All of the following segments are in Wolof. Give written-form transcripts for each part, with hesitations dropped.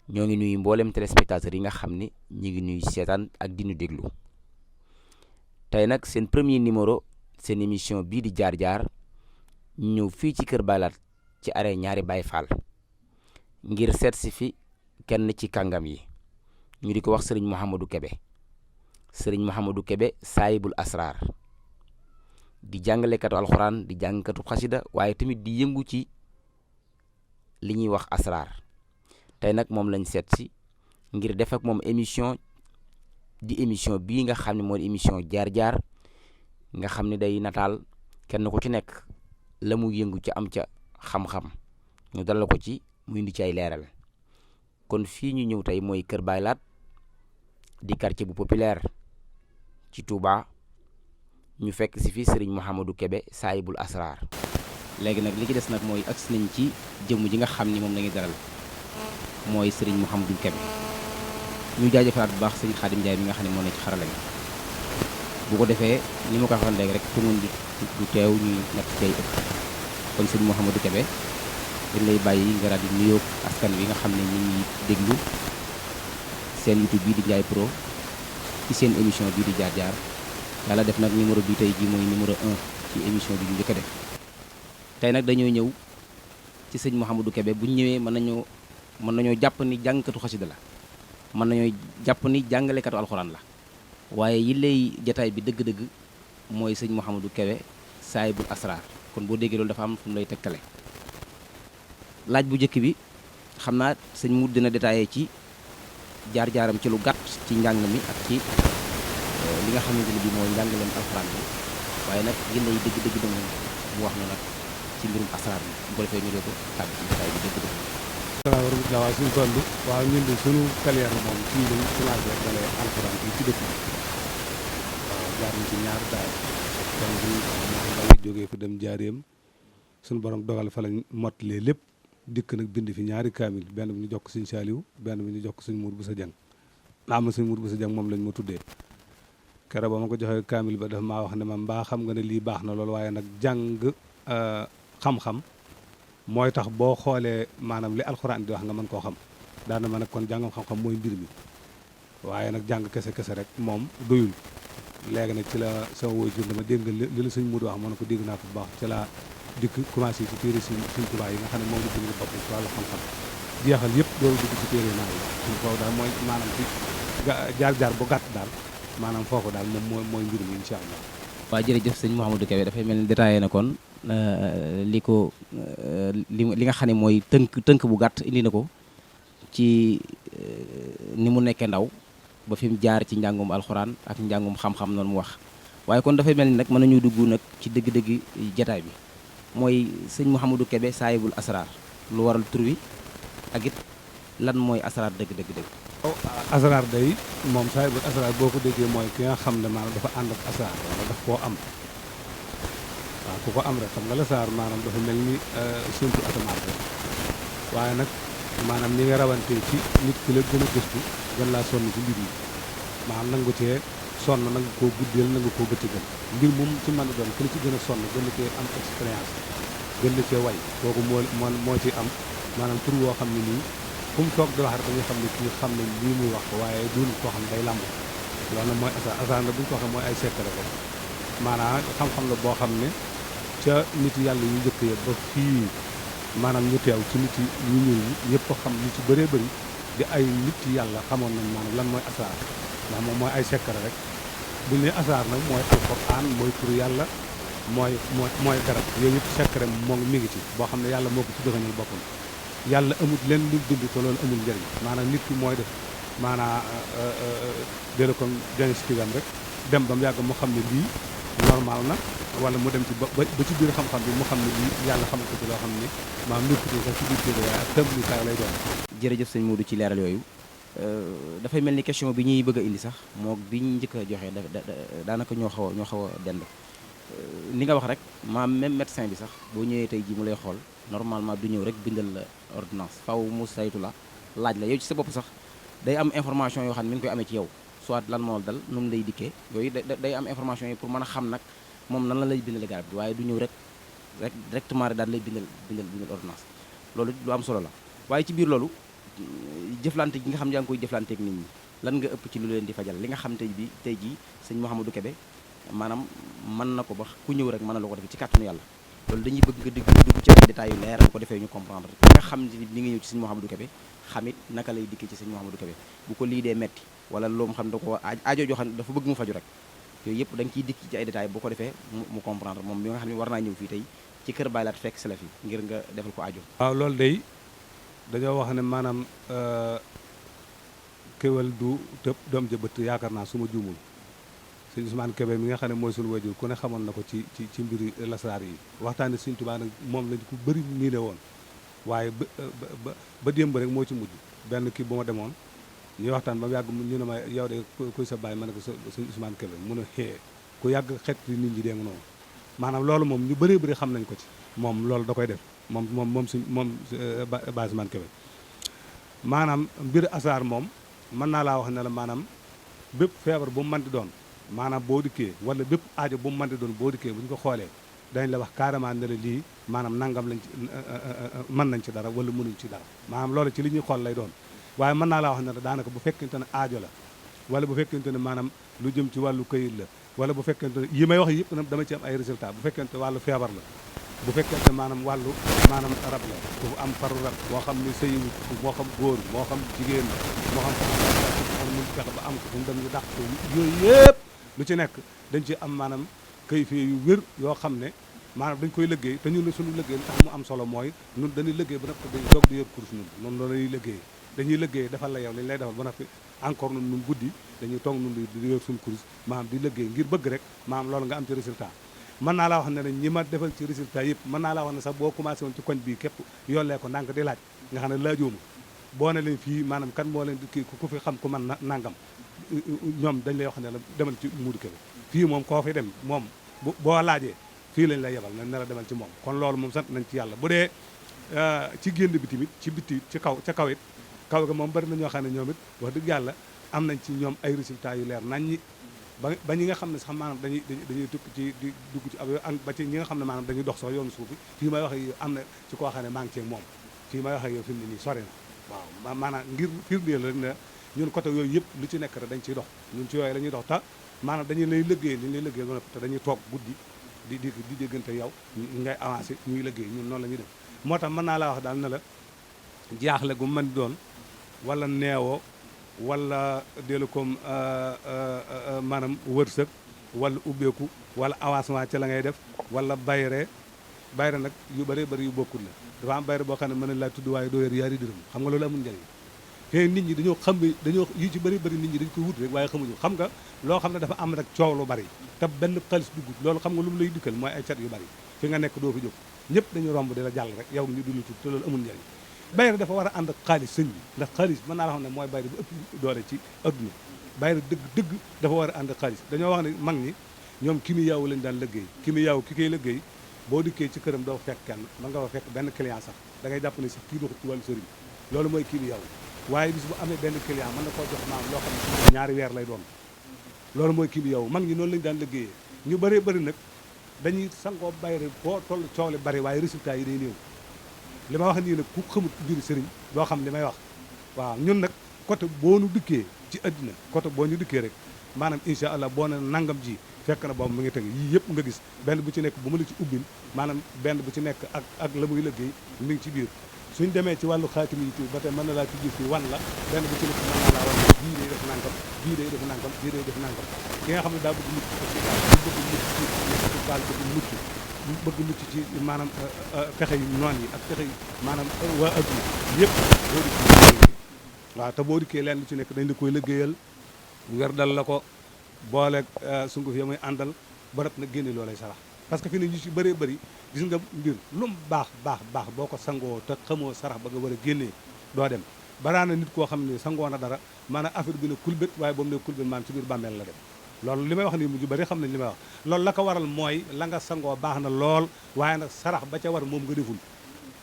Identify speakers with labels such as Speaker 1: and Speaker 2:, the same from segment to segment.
Speaker 1: ñoo ngi nuyu mboolem téléspectateurs yi nga xam ni ñi ngi nuyu seetaan ak di ñu déglu tey nag seen premier numéro seen émission bii di jaar-jaar ñu ñëw fii ci Kër Baylaat ci arrêt ñaari Baye Fall ngir seet si fi kenn ci kàngam yi ñu di ko wax sëriñ Mouhamadou Kébé sëriñ Mouhamadou Kébé saayibul asraar di jàngalekatu alxuraan di jàngkatu xasida waaye tamit di yëngu ci li ñuy wax asraar tey nag moom lañ seet si ngir def ak moom émission di émission bii nga xam ne mooy émission jaar-jaar nga xam ne day nataal kenn ku ci nekk la mu yëngu ci am ca xam-xam ñu dalal ko ci mu indi ci ay leeral kon fii ñu ñëw tey mooy Kër Baylaat di quartier bu populaire ci Touba ñu fekk si fi sëriñ Mouhamadou Kébé saayibul asraar léegi nag li ci des nag mooy agsi nañ ci jëmm ji nga xam ni moom la ñuy dalal mooy sëriñ Mouhamadou Kébé ñu jaajëfalaat bu baax sëriñ Xaadim Njaay mi nga xam ne moo ne ci xarala gi bu ko defee ni ma ko waxoon léegi rek tungun du teew ñuy natt cay ëpp kon sëriñ Mouhamadou Kébé dañ lay bàyyi nga daal di nuyoo askan wi nga xam ne ñu ngi déglu seen YouTube bii di Ndiaye Pro ci seen émission bii di jaar-jaar yàlla def nag numéro bi tey jii mooy numéro 1 ci émission bi ñu njëkk a def tey nag dañoo ñëw ci sëñ Mouhamadou Kébé bu ñu ñëwee mën nañoo jàpp ni jàngkatu xasida la mën nañoo jàpp ni jàngalekatu alxuraan la waaye yi lay jataay bi dëgg-dëgg mooy sëñ Mouhamadou Kébé saayibul asraar kon boo déggee loolu dafa am fu mu lay tegtale laaj bu njëkk bi xam naa sëñ mu dina détaillé ci jaar-jaaram ci lu gàtt ci njàng mi ak ci li nga xamante ne bii mooy njàngaleem alxuraan bi waaye nag yi lay dëgg-dëgg dama mu wax na nag ci mbirum asraar bi bu ko defee ñu dee ko tàbbi ci détail bi dëgg-dëgg.
Speaker 2: salaamaaleykum waaw suñu toll waaw ñun de suñu carrière moom fii lañ commencé dalee alxuraan bi ci dëkk bi waaw jaar nañ ci ñaar daal kon bi ndaw jógee fa dem jaareem suñu borom dogal fa lañ mottalee lépp dikk nag bind fi ñaari kaamil benn bi ñu jox ko suñu Saaliw benn bi ñu jox ko suñu Mour Boussa Dieng am na suñu Mour Boussa Dieng moom lañ ma tuddee keroog ba ma ko joxee kaamil ba dafa maa wax ne ma mbaa xam nga ne lii baax na loolu waaye nag jàng xam-xam mooy tax boo xoolee maanaam li alxuraan di wax nga mën koo xam daana ma nag kon jàngam xam-xam mooy mbir mi waaye nag jàng kese rek moom doyul léegi nag ci la sama waajur dama dégg nga li la suñ mudu wax moo ne ko dégg naa ko bu baax ci la dikk commencé ci téere suñ Tuubaa yi nga xam ne moom la bind bopp ci wàllu xam-xam jeexal yëpp doolu dugg ci téere naa yi suñ foofu daal mooy maanaam ci jaar-jaar bu gàtt daal maanaam foofu daal moom mooy mbir mi incha allah.
Speaker 1: waaw jërëjëf sëñ Mouhamadou Kébé dafay mel ni détaillé na kon li nga xam ne mooy tënk bu gàtt indi na ko ci ni mu nekkee ndaw ba fi mu jaar ci njàngum alxuraan ak njàngum xam-xam noonu mu wax waaye kon dafay mel ni nag mën nañu dugg nag ci dëgg-dëgg jataay bi mooy sëñ Mouhamadou Kébé saayibul asraar lu waral tur wi ak it lan mooy asraar dëgg.
Speaker 2: asraar day moom saayibul asraar boo ko déggee mooy ki nga xam ne maanaam dafa ànd ak asraar wala daf koo am waaw ku ko am rek xam nga la saar maanaam dafa mel ni suntu asamaan rek waaye nag maanaam ñi nga rawante ci nit ki la gën a gëstu gën laa sonn ci mbir yi maanaam nangu cee sonn nangu koo guddeel nangu koo bëccëgal mbir moom ci mën a doon ki la ci gën a sonn gën la cee am expérience gën la cee way kooku moo ci am maanaam tur woo xam ne nii fu mu toog di wax rek dañuy xam ne kii xam ne lii muy wax waaye duul koo xam ne day lamb loolu nag mooy asraar nag bu ñu ko waxee mooy ay secret rek maanaam xam-xam la boo xam ne ca nit yàlla yu njëkk ya ba fii maanaam ñu teew ci nit ñu ñuul ñi ñëpp xam ñu ci bëree bëri di ay nit yàlla xamoon nañ maanaam lan mooy asraar ndax moom mooy ay secret rek bu ñu nee asraar nag mooy alxuraan mooy tur yàlla mooy garab yooyu yëpp secret moo mi ngi ci boo xam ne yàlla moo ko ci dëxañal boppam yàlla amul leen lu dund te loolu amul njëriñ maanaam nit ki mooy def maanaam délai comme diagnostic am rek dem ba mu yàgg mu xam ne lii normal na wala mu dem ci ba ci biir xam-xam bi mu xam ne lii yàlla xamal ko ci loo xam ne maanaam nekkul sax ci biir téere waaye ak tëmbalikaay lay doon.
Speaker 1: jërëjëf sëñ Modou ci leeral yooyu dafay mel ni question bi ñuy bëgg a indi sax moo bi ñu njëkk a joxe daanaka ñoo xaw a dend li nga wax rek même médecin bi sax boo ñëwee tey jii mu lay xool normalement du ñëw rek bindal la ordonnance faw mu saytu la laaj la yow ci sa bopp sax day am information yoo xam ne mi ngi koy amee ci yow soit lan moo dal nu mu lay dikkee yooyu day am information yi pour mën a xam nag moom nan la lay bindale garab bi waaye du ñëw rek directement rek daal lay bindal ordonnance loolu lu am solo la waaye ci biir loolu jëflante gi nga xam ne yaa ngi koy jëflanteeg nit ñi lan nga ëpp ci lu leen di fajal li nga xam tey jii sëñ Mouhamadou Kébé maanaam mën na ko ba ku ñëw rek mën na la ko defee ci kàttanu yàlla loolu dañuy bëgg nga dugg ci ay détails yu leer bu ko defee ñu comprendre li nga xam ni ni nga ñëw ci sëñ Mouhamadou Kébé xamit naka lay dikkee ci sëñ Mouhamadou Kébé bu ko lii dee metti wala loo xam da ko aajo joo xam ne dafa bëgg mu faju rek yooyu yëpp da nga ciy dikk ci ay détails bu ko defee mu comprendre moom mi nga xam ne war naa ñëw fii tey ci kër Baye Laat fekk si la fi ngir nga defal ko aajo.
Speaker 2: waaw loolu day dañoo wax ne maanaam kéwél du tëb doom ja bëtt yaakaar naa su ma juumul sëñ Ousmane Kébé mi nga xam ne mooy suñu wajur ku ne xamoon na ko ci mbiri lasaraar yi waxtaane sëñ Tuubaa nag moom lañ ko bëri miile woon waaye ba démb rek moo ci mujj benn kii bu ma demoon ñuy waxtaan ba mu yàgg ñu ne ma yow de kuy sa baay ma ne ko sëñ Ousmane Kébé mu ne xee ku yàgg xet li nit ñi dee nga noonu maanaam loolu moom ñu bëree bëri xam nañ ko ci moom loolu da koy def moom Baye Ousmane Kébé maanaam mbir asaar moom mën naa laa wax ne la maanaam bépp feebar bu mu mën di doon maanaam boo dikkee wala bépp aajo bu mu mën di doon boo dikkee bu ñu ko xoolee dañ la wax carrément ne la lii maanaam nangam lañ ci mën nañ ci dara wala mënuñ ci dara maanaam loolu ci li ñuy xool lay doon waaye mën naa laa wax ne la daanaka bu fekkente ne aajo la wala bu fekkente ne maanaam lu jëm ci wàllu këyit la wala bu fekkente ne yi may wax yëpp nag dama ci am ay résultat bu fekkente wàllu feebar la bu fekkente maanaam wàllu maanaam rab la ku am faru rab moo xam ni sëyiwu moo xam góor moo xam jigéen moo xam xam mun fexe ba am ko fu mu dem ñu dàq ko yooyu yëpp lu ci nekk dañ ci am maanaam kayit yu wér yoo xam ne maanaam dañ koy liggéey te ñun suñu liggéey li tax mu am solo mooy ñun dañuy liggéey ba noppi dañuy toog di yor course ñun noonu loolu lañuy liggéey dañuy liggéey defal la yow li ñu lay defal ba noppi encore nun guddi dañuy toog nun di yor suñu course maanaam di liggéey ngir bëgg rek maanaam loolu nga am ci résultat mën naa laa wax ne ñi ma defal ci résultat yëpp mën naa laa wax ne sax boo commencé woon ci koñ bii képp yollee ko ndànk di laaj nga xam ne laajooma boo ne leen fii maanaam kan moo leen di kii ku fi xam ku man nangam ñoom dañ lay wax ne la demal ci Modou Kébé fii moom koo fi dem moom boo laajee fii lañ lay yebal ne la demal ci moom kon loolu moom sant nañ ci yàlla bu dee ci génn bi tamit ci bitti ci kaw ca kaw it kaw ga moom bari na ñoo xam ne ñoom it wax dëgg yàlla am nañ ci ñoom ay résultats yu leer nañ ñi ba ñi nga xam ne sax maanaam dañuy tukki ci di dugg ci ab ba ci ñi nga xam ne maanaam dañuy dox sax yoonu suuf bi fii may wax ak yow am na ci koo xam ne maa ngi ceeg moom fii may wax ak yow fi mu ne nii sori na waaw maanaam ngir firndeel rek ne ñun côté yooyu yëpp lu ci nekk rek dañ ciy dox ñun ci yooyu la ñuy dox te maanaam dañuy lay liggéey li ñu lay liggéey ba noppi te dañuy toog guddi di déggante yow ngay avancé ñuy liggéey ñun noonu la ñuy def moo tax mën naa laa wax daal ne la jaaxle gu mën doon wala neewoo wala dellu comme maanaam wërsëg wala ubbeeku wala avancement ci la ngay def wala bayre nag yu bëree bëri yu bokkul la dafa am bayre boo xam ne mën na laa tudd waaye doo yor yaari dërëm xam nga loolu amul njëriñ te nit ñi dañoo xam dañoo yu ci bëri bëri nit ñi dañ koy wut rek waaye xamuñu xam nga loo xam ne dafa am rek coow lu bari te benn xaalis dugg loolu xam nga lu mu lay dikkal mooy ay cat yu bari fi nga nekk doo fi jóg ñëpp dañu romb di la jàll rek yow ñu dul tudd te loolu amul njëriñ bayre dafa war a ànd ak xaalis sëñ bi ndax xaalis mën naa la xam ne mooy bayre bu ëpp doole ci adduna bayre dëgg dafa war a ànd ak xaalis dañoo wax ne mag ñi ñoom kimi yaaw lañ daan liggéey kimi yaaw ki koy liggéey boo dikkee ci këram doo fekk kenn mën nga fa fekk benn client sax da ngay jàpp ne sax kii doxut ci wàllu sëriñ loolu mooy kimi yaaw waaye bis bu amee benn client mën na koo jox maam loo xam ne ñaari weer lay doon loolu mooy kimi yaaw mag ñi noonu lañu daan liggéeyee ñu bëree bëri nag dañuy sangoo bayre boo toll coow li bari waaye résultat yi day néew li ma wax nii nag ku xamut mbiri sëriñ doo xam li may wax waaw ñun nag côté boo ñu dikkee ci àddina côté boo ñu dikkee rek maanaam incha allah boo ne nangam ji fekk na boobu mu ngi teg yii yëpp nga gis benn bu ci nekk bu ma la ci ubbil maanaam benn bu ci nekk ak la muy liggéey mi ngi ci biir suñ demee ci wàllu xaatim yi ba tey mën na laa ci gis fii wan la benn bu ci nekk mën naa laa wan bii day def nangam bii day def nangam bii day def nangam ki nga xam ne daa bëgg mucc bëgg mucc ci maanaam pexe yi noon yi ak pexe yi maanaam waa adduna yëpp boo dikkee waaw te boo dikkee leen lu ci nekk dañ la koy liggéeyal wer dal la ko booleeg sunguf ya muy àndal ba nag nag génne loolay sarax parce que fi ne ñu ci bëree bëri gis nga mbir lu mu baax boo ko sangoo te xamoo sarax ba nga war a génnee doo dem baraana nit koo xam ne sangoo na dara maanaam affaire bi ne kulbét waaye ba mu ne kulbét maanaam ci biir bàmmeel la dem loolu li may wax nii mu ju bëri xam nañ li may wax loolu la ko waral mooy la nga sangoo baax na lool waaye nag sarax ba ca war moom nga deful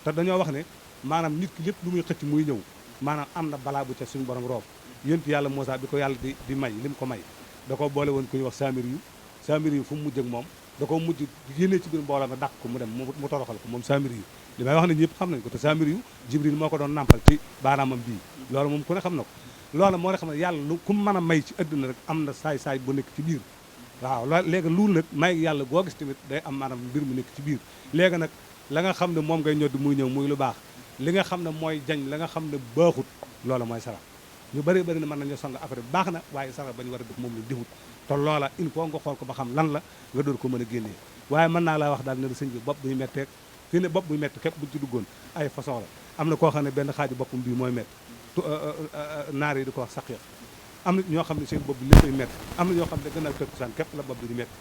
Speaker 2: te dañoo wax ne maanaam nit ki lépp lu muy xëcc muy ñëw maanaam am na balaa bu ca suñu borom roob yéntu yàlla Moussa bi ko yàlla di may li mu ko may da ko boole woon ku ñuy wax saamir yu fu mu mujj ak moom da ko mujj génnee ci biir mbooloo ma dàq ko mu dem mu toroxal ko moom saamir yu li may wax ne ñëpp xam nañ ko te Samiri yu Jibril moo ko doon nampal ci baaraamam bii loolu moom ku ne xam na ko loola moo ne xam ne yàlla lu ku mën a may ci àdduna rek am na saay-saay bu nekk ci biir waaw loolu léegi loolu nag may yàlla goo gis tamit day am maanaam mbir mu nekk ci biir léegi nag la nga xam ne moom ngay ñoddi muy ñëw muy lu baax li nga xam ne mooy jañ la nga xam ne baaxut loola mooy sarax ñu bëri bëri na mën nañu song affaire baax na waaye sarax ba ñu war a def moom la defut te loola il faut nga xool ko ba xam lan la nga door ko mën a génnee waaye mën naa laa wax daal ne la sëñ bi bopp buy metteeg fii ne bopp buy metti képp buñ ci duggoon ay façon la am na koo xam ne benn xaaju boppam bii mooy metti naar yi di ko wax saqiix am na ñoo xam ne seen bopp bi léppay metti am na ñoo xam ne gannaaw takkusaan képp la bopp bi di metti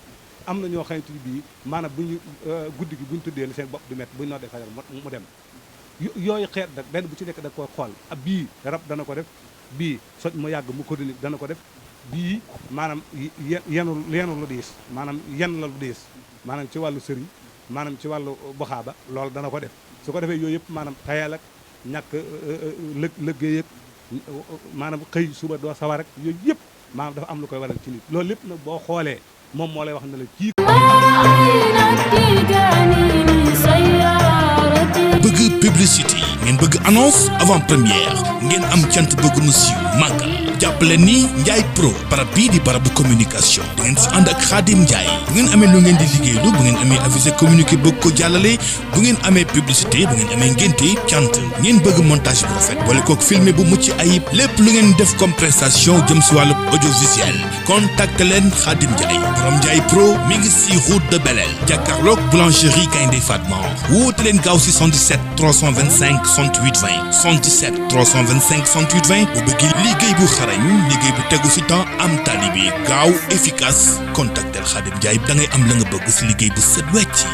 Speaker 2: am na ñoo xamante ni bii maanaam bu ñu guddi gi bu ñu tuddee seen bopp di metti bu ñu noddee fajar mu dem yooyu xeet nag benn bu ci nekk da koy xool ab bii rab dana ko def bii soj mu yàgg mu chronique dana ko def bii maanaam yenu lu diis maanaam yen la lu diis maanaam ci wàllu sëriñ maanaam ci wàllu boxaaba loolu dana ko def su ko defee yooyu yëpp maanaam tayal ak ñàkk lëggéey ak maanaam xëy suba doo sawar rek yooyu yëpp maanaam dafa am lu koy waral ci nit loolu lépp nag boo xoolee moom moo lay wax ne la kii
Speaker 3: bëgg publicité ngeen bëgg annonce avant première ngeen am cant bëgg mu siiw màggal jàppale ni Ndiaye Pro barab bii di barabu communication da ngeen si ànd ak Khadim Ndiaye bu ngeen amee lu ngeen di liggéeylu bu ngeen amee avisé communiqué bëgg ko jàllale bu ngeen amee publicité bu ngeen amee ngénte cant ngeen bëgg montage bu rafet boole kook filmé bu mucc ayib lépp lu ngeen def comme prestation jëm si wàllu audiovisuel contacte leen Khadim Ndiaye borom Ndiaye Pro mi ngi si route de Belel jàkkaarloog boulangerie Gaynde Fatma woote leen gaaw si 77 325 68 20 77 325 68 20 bu bëggee liggéey bu xarañ liggéey bu tegu fi temps am tali bi gaaw efficace contactel Khadim Ndiaye da ngay am la nga bëgg si liggéey bu set wecc